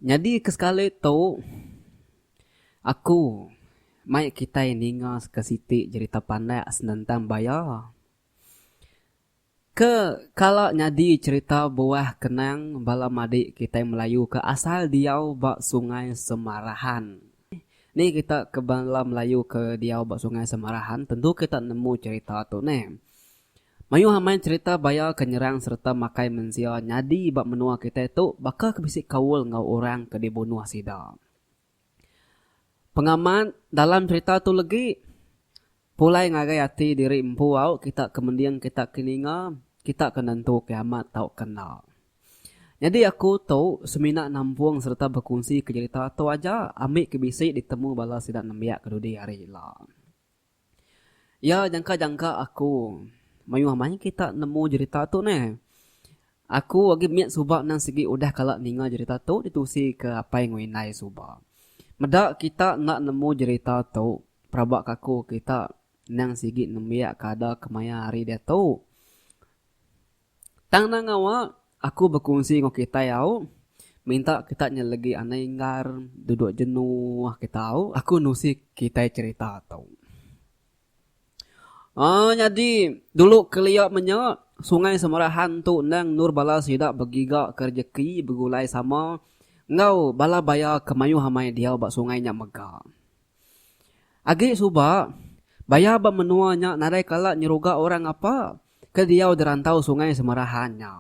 Nyadi ke sekali tu aku mai kitai ninga ke siti jerita pandak senentang baya ke kala nyadi cherita buah kenang bala madi kitai Melayu ke asal diau ba Sungai Semarahan. Ni kita ke bala Melayu ke diau ba Sungai Semarahan tentu kita nemu cherita tu neh. Mayuh amai cherita baya ke nyerang sereta makai mensia nyadi ba menua kitai tu baka ke bisi kaul enggau orang ke dibunuh sida. Pengamat dalam cherita tu legi, pulai ngagai ati diri empu au kita ke mending kita ke ninga, kita ke nentu ke amat tauka enda. Nyadi aku tu semina nampung sereta bekunsi ke cherita tu aja ambi ke bisi ditemu bala sida nembiak ke dudi hari ila. Iya jangka-jangka aku. Mayuh mai kita nemu jerita tu neh. Aku agi mit suba nang sigi udah kala ninga jerita tu ditusi ke apai enggau indai suba. Meda kita enda nemu jerita tu, peraba ka aku kita nang sigi nembiak ke ada kemaya hari diatu. Tang enda ngawa, aku bekunsi enggau kitai au, minta kita nyelegi anai inggar, duduk jenuh kita au, aku nusi kitai cherita tu. Aaa nyadi dulu kelia menya, Sungai Semerahan tu endang endur bala sida begiga ke rejeki begulai sama enggau bala baya ke mayuh amai diau ba sungai nya mega. Agi suba, baya ba menua nya nadai kala nyeruga orang apa ke diau di rantau Sungai Semerahan nya.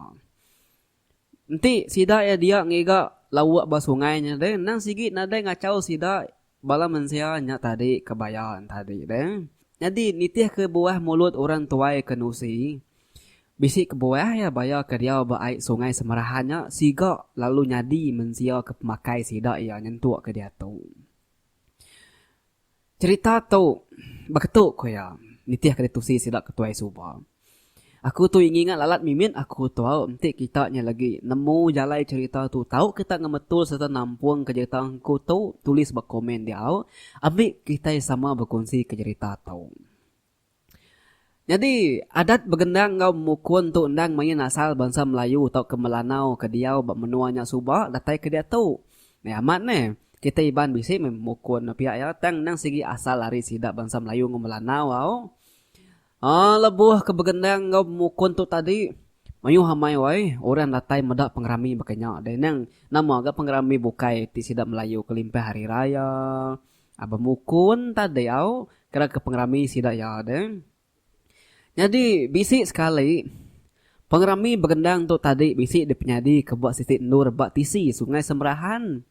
Enti sida iya dia ngiga lauk ba sungai nya deh endang sigi nadai ngachau sida bala mensia nya tadi ke baya nya tadi deh. Nyadi nitihka buah mulut orang tuai ke nusi, bisi kebuah iya baya ke diau ba ai Sungai Semerahan nya siga lalu nyadi mensia ke pemakai sida iya nyentuk ke diatu. Cherita tu beketu ku iya nitihka ditusi sida ke tuai suba. Aku tu ingingat lalat mimit aku tu au enti kita nya lagi nemu jalai cherita tu tau kita ngemetul sereta nampung ke cherita engku tu tulis ba komen dia au ambi kitai sama bekunsi ke cherita tu. Nyadi, adat begendang enggau mukun tu endang main asal bansa Melayu tauka Melanau ke diau ba menua nya suba datai ke diatu. Neh amat neh, kitai Iban bisi meh mukun pia iya tang endang sigi asal ari sida bansa Melayu enggau Melanau au. Aaa lebuh ke begendang enggau mukun tu tadi, mayuh amai wai orang datai meda pengerami baka nya deh nang nama ga pengerami bukai ti sida Melayu kelimpah Hari Raya. Aba mukun tadi au kira ke pengerami sida iya deh. Nyadi bisi sekali pengerami begendang tu tadi bisi dipenyadi ke ba siti endur ba tisi Sungai Semerahan.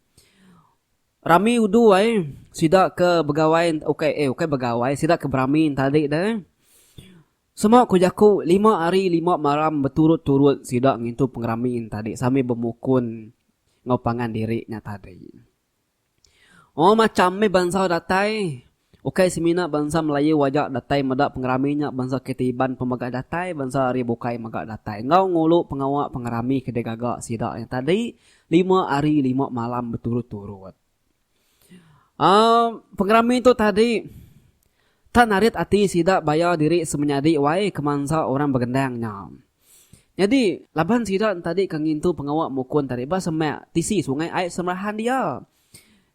Rami udu ai sida ke begawai ukai eh ukai begawai sida ke berami tadi deh. Sema ku jaku lima hari lima malam beturut-turut sida ngintu pengerami tadi sambil bemukun enggau pangan diri nya tadi. Oh macham meh bansa datai. Ukai semina bansa Melayu aja datai meda pengerami nya bansa kitai Iban pun mega datai, bansa ari bukai mega datai enggau ngulu pengawa pengerami ke digaga sida nya tadi lima hari lima malam beturut-turut. Aaa pengerami tu tadi tak narit ati sida baya diri semenyadi wai ke mansa orang begendang nya. Nyadi, laban sida entadi ke ngintu pengawa mukun tadi ba semak tisi sungai ai Semerahan dia.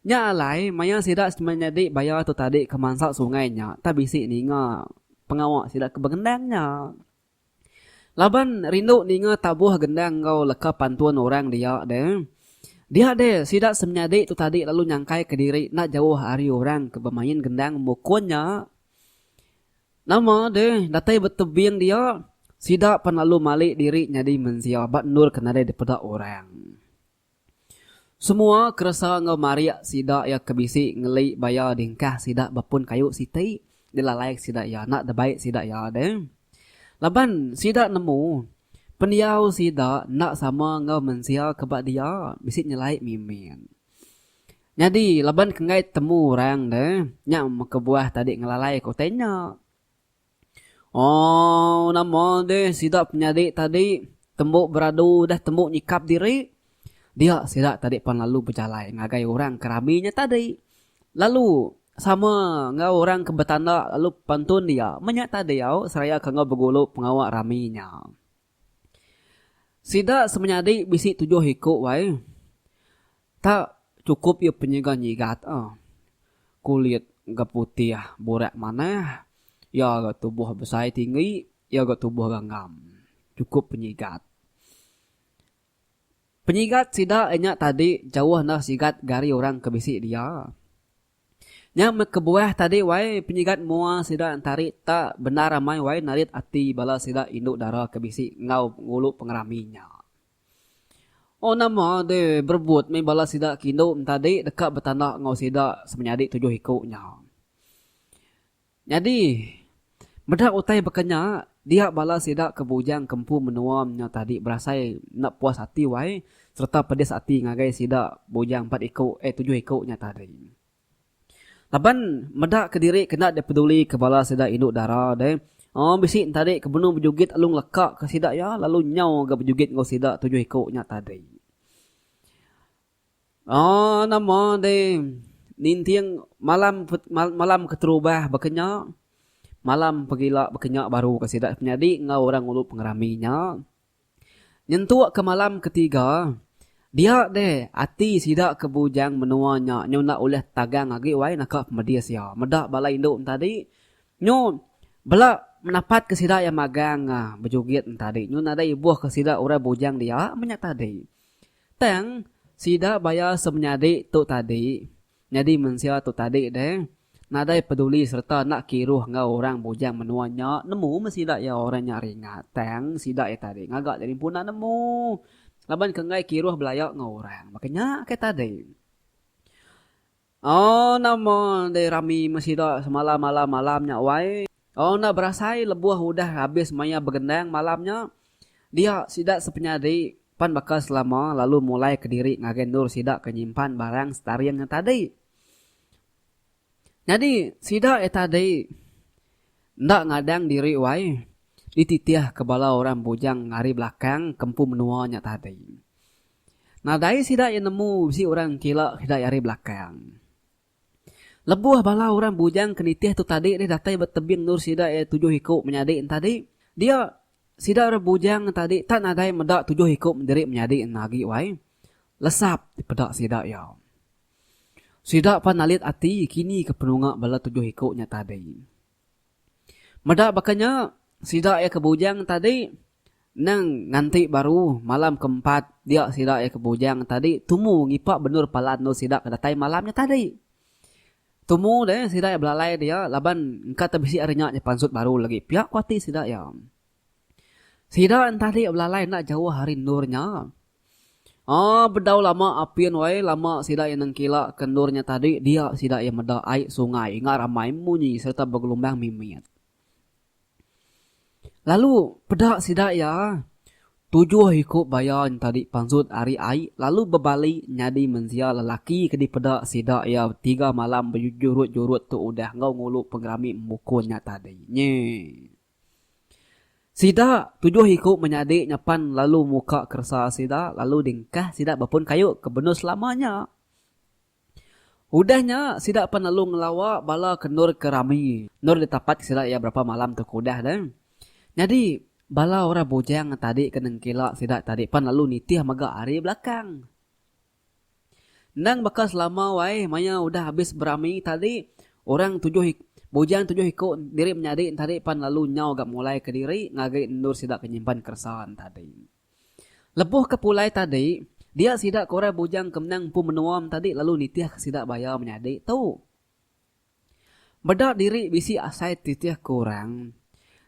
Nya alai, maya sida semenyadi baya tu tadi ke mansa sungai nya, tah bisi ninga pengawa sida ke begendang nya. Laban rindu ninga tabuh gendang enggau leka pantun orang dia deh. Dia deh, sida semenyadi tu tadi lalu nyangkai kediri enda jauh ari orang ke bemain gendang mukun nya. Nama deh, datai ba tebing dia, sida pan lalu malik diri nyadi mensia ba endur ke nadai dipeda orang. Semua keresa enggau marik sida iya ke bisi ngeli baya dingkah sida ba pun kayu siti dilalai sida iya enda debai sida iya deh. Laban sida nemu, pendiau sida enda sama enggau mensia ke ba dia bisi nyelai mimit. Nyadi laban ke enggai temu orang deh, nya meh kebuah tadi ngelalai ke utai nya. Ooh nama deh sida penyadi tadi tembu beradu udah tembu nyikap diri, dia sida tadi pan lalu bejalai ngagai orang ke rami nya tadi. Lalu sama enggau orang ke betanda lalu pantun dia meh nya tadi au seraya ke enggau begulu pengawa rami nya. Sida semenyadi bisi tujuh iku wai. Tak chukup iya penyiga nyigat ah. Kulit ga putih burak manah, iya ga tubuh besai tinggi, iya ga tubuh ganggam. Chukup penyigat. Penyigat sida nya tadi jauh enda sigat gari orang ke bisi dia. Nya meh kebuah tadi wai penyigat mua sida entari tak bendar amai wai narit ati bala sida indu dara ke bisi enggau ngulu pengerami nya. Oh nama deh berebut meh bala sida ke indu entadi deka betanda enggau sida semenyadi tujuh iku nya. Nyadi, meda utai baka nya, dia bala sida ke bujang ke empu menua nya tadi berasai enda puas ati wai sereta pedis ati ngagai sida bujang empat iku eh tujuh iku nya tadi. Laban meda kediri kena dipeduli ke bala sida indu dara deh, oh bisi entadi ke benung bejugit lalu ngeleka ke sida iya lalu nyau ga bejugit enggau sida tujuh iku nya tadi. Aaa nama deh ninting malam malam keterubah baka nya malam pegila baka nya baru ka sida penyadi enggau orang ngulu pengerami nya. Nyentuk ke malam ketiga dia deh ati sida ke bujang menua nya nyu enda ulih tagang agi wai naka pemedis iya meda bala indu tadi nyu bela menapat ke sida iya magang bejugit tadi nyu nadai ibuh ke sida orang bujang dia meh nya tadi. Tang, sida baya semenyadi tu tadi, nyadi mensia tu tadi deh, nadai peduli sereta enda kiruh enggau orang bujang menua nya, nemu meh sida iya orang nya ringat. Tang, sida iya tadi ngaga diri empu enda nemu, laban ke enggai kiruh belaya enggau orang. Baka nya ke tadi. Oh nama deh rami meh sida semalam malam malam nya wai. Oh enda berasai lebuh udah abis maya begendang malam nya dia sida sepenyadi pan baka selama lalu mulai kediri ngagai endur sida ke nyimpan barang setaring nya tadi. Nyadi sida iya tadi enda ngadang diri wai dititih ke bala orang bujang ari belakang ke empu menua nya tadi. Nadai sida iya nemu bisi orang kila sida iya ari belakang. Lebuh bala orang bujang ke nitih tu tadi deh datai ba tebing endur sida iya tujuh iku menyadi tadi, dia sida orang bujang tadi tak nadai meda tujuh iku diri menyadi ne agi wai. Lesap dipeda sida iya. Sida pan nalit ati kini ke penunga bala tujuh iku nya tadi. Meda baka nya, sida iya ke bujang tadi endang nganti baru malam ke empat dia sida iya ke bujang tadi tumu ngipa bendur palan endur sida ke datai malam nya tadi. Tumu deh sida iya belalai dia laban engka te bisi ari nya pansut baru lagi pia ku ati sida iya. Sida entadi belalai enda jauh ari endur nya. Aaa bedau lama apin wai lama sida iya nengkila ke endur nya tadi dia sida iya meda ai sungai enggau ramai munyi sereta begelumbang mimit. Lalu peda sida iya tujuh iku baya nya tadi pansut ari ai lalu bebali nyadi mensia lelaki ke dipeda sida iya tiga malam bejurut-jurut tu udah enggau ngulu pengerami mukun nya tadi. Nyee. Sida tujuh iku menyadi nya pan lalu muka keresa sida lalu dingkah sida ba pun kayu ke benus selama nya. Udah nya sida pan lalu ngelawa bala ke endur ke rami endur ditapat sida iya berapa malam tu ke udah deh. Nyadi bala orang bujang tadi ke nengkila sida tadi pan lalu nitih mega ari belakang. Endang baka selama wai maya udah abis berami tadi orang tujuh bujang tujuh iku diri menyadi entadi pan lalu nyau ga mulai kediri ngagai endur sida ke nyimpan keresa entadi. Lebuh ke pulai tadi dia sida ke orang bujang ke menang empu menua entadi lalu nitih ke sida baya menyadi tu. Meda diri bisi asai titih ke orang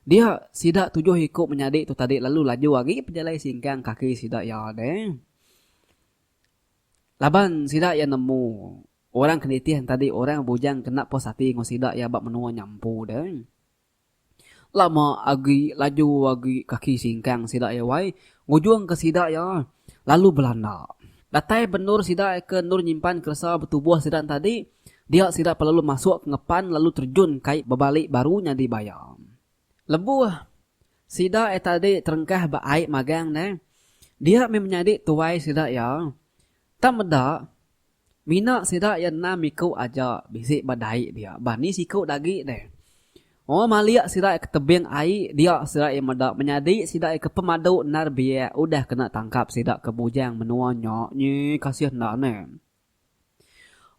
dia sida tujuh iku menyadi tu tadi lalu laju agi pejalai singkang kaki sida iya deh. Laban sida iya nemu, orang ke nitih entadi orang bujang kena puas ati enggau sida iya ba menua nya empu deh. Lama agi laju agi kaki singkang sida iya wai, ngujungka sida iya lalu belanda. Datai ba endur sida ke endur nyimpan keresa betubuh sida entadi, dia sida pelalu masuk ke ngepan lalu terjun kai bebali baru nyadi baya. Lebuh sida iya tadi terengkah ba ai magang deh, dia mih menyadi tuai sida iya. Tang meda, mina sida iya enam iku aja bisi ba dai dia. Bah ni siku da agi deh. Oh malik sida iya ke tebing ai dia sida iya meda menyadi sida iya ke pemadu endar biak udah kena tangkap sida ke bujang menua nya. Nyi kasih enda neh.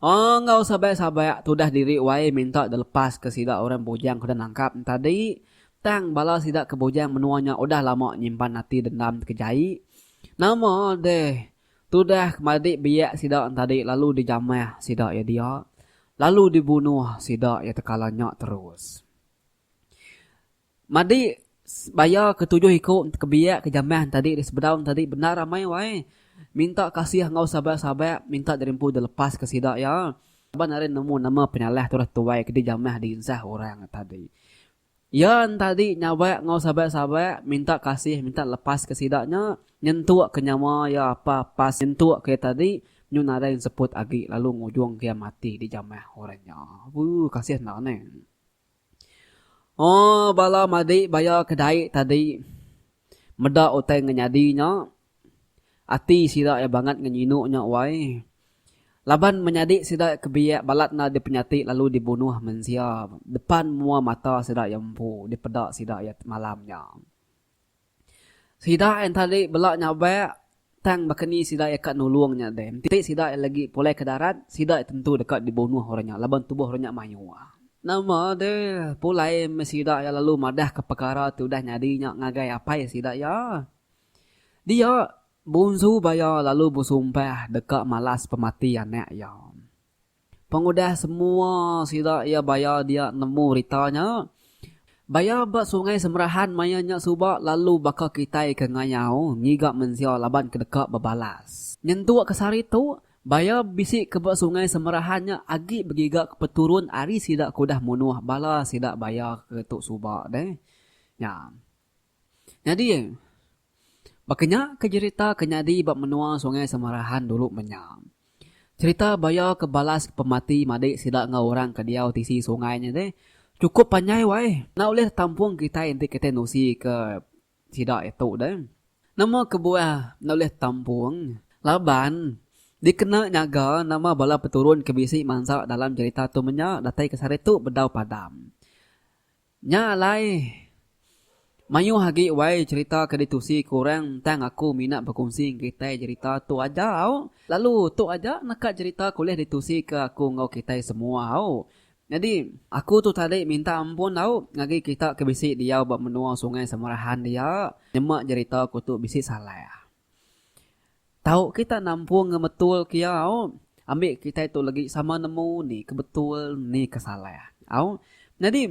Enggau sabak-sabak tudah diri wai minta dilepas ke sida orang bujang ke udah nangkap entadi. Tang bala sida ke bujang menua nya udah lama nyimpan ati dendam ke jai. Nama deh tudah madik biak sida entadi lalu dijamah sida iya dia lalu dibunuh sida iya tekala nya terus. Madi baya ke tujuh iku ke biak ke jamah tadi di sebedau tadi bendar amai wai. Minta kasih enggau sabak-sabak minta diri empu dilepas ke sida iya. Laban ari nemu nama penyalah tudah tuai ke dijamah diinsah orang tadi. Iya entadi nyabak enggau sabak-sabak minta kasih minta lepas ke sida nya nyentuk ke nyawa iya apa pas nyentuk ke iya tadi nyu nadai enseput agi lalu ngujung ke iya mati dijamah orang nya. Ooh kasih enda neh. Oh bala madi baya ke dai tadi meda utai ngenyadi nya ati sida iya bangat ngenyinu nya wai laban menyadi sida ke biak balat enda dipenyati lalu dibunuh mensia depan mua mata sida iya empu dipeda sida iya malam nya. Sida entali bela nyabak tang baka ni sida iya ka nulung nya deh. Enti sida iya lagi pulai ke darat, sida iya tentu deka dibunuh orang nya laban tubuh orang nya mayuh. Nama deh pulai meh sida iya lalu madahka pekara ti udah nyadi nya ngagai apai sida iya. Dia, Bunsu Baya lalu besumpah deka malas pemati anak iya. Pengudah semua sida iya baya dia nemu rita nya, baya ba Sungai Semerahan maya nya suba lalu baka kitai ke ngayau ngiga mensia laban ke deka bebalas. Nyentuk ke sehari tu, baya bisi ke ba Sungai Semerahan nya agi begiga ke peturun ari sida ke udah munuh bala sida baya ke tu suba deh. Nya. Nyadi, baka nya ke jerita ke nyadi ba menua Sungai Samarahan dulu menya. Cherita baya ke balas pemati madik sida enggau orang ke diau tisi sungai nya deh chukup panjai wai. Enda ulih tampung kitai enti kitai nusi ke sida itu deh. Nama kebuah enda ulih tampung? Laban dikena nyaga nama bala peturun ke bisi mansa dalam jerita tu menya datai ke sehari tu bedau padam. Nya alai, mayuh agi wai cherita ke ditusi ke orang tang aku mina bekunsi kitai jerita tu aja au. Lalu tu aja naka jerita ke ulih ditusi ke aku enggau kitai semua au. Nyadi, aku tu tadi minta ampun au ngagai kita ke bisi diau ba menua Sungai Samarahan dia nyema jerita aku tu bisi salah. Tau kita nampung ngemetul ke iya au. Ambi kitai tu legi sama nemu ni ke betul ni ke salah. Au. Nyadi,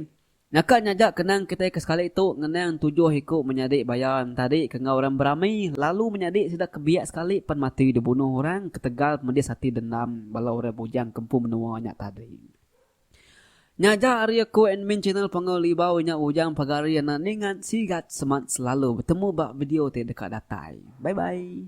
nyaka nyaja kenang kitai ke sekali tu ngenang tujuh iku menyadi baya entadi ke enggau orang berami lalu menyadi sida ke biak sekali pen mati dibunuh orang ketegal pemedis ati dendam bala orang bujang ke empu menua nya tadi. Nya aja ari aku admin channel Panggau Libau nya Ujang Pagari anak Ningat Sigat Semat Selalu betemu ba video ti deka datai. Bye bye.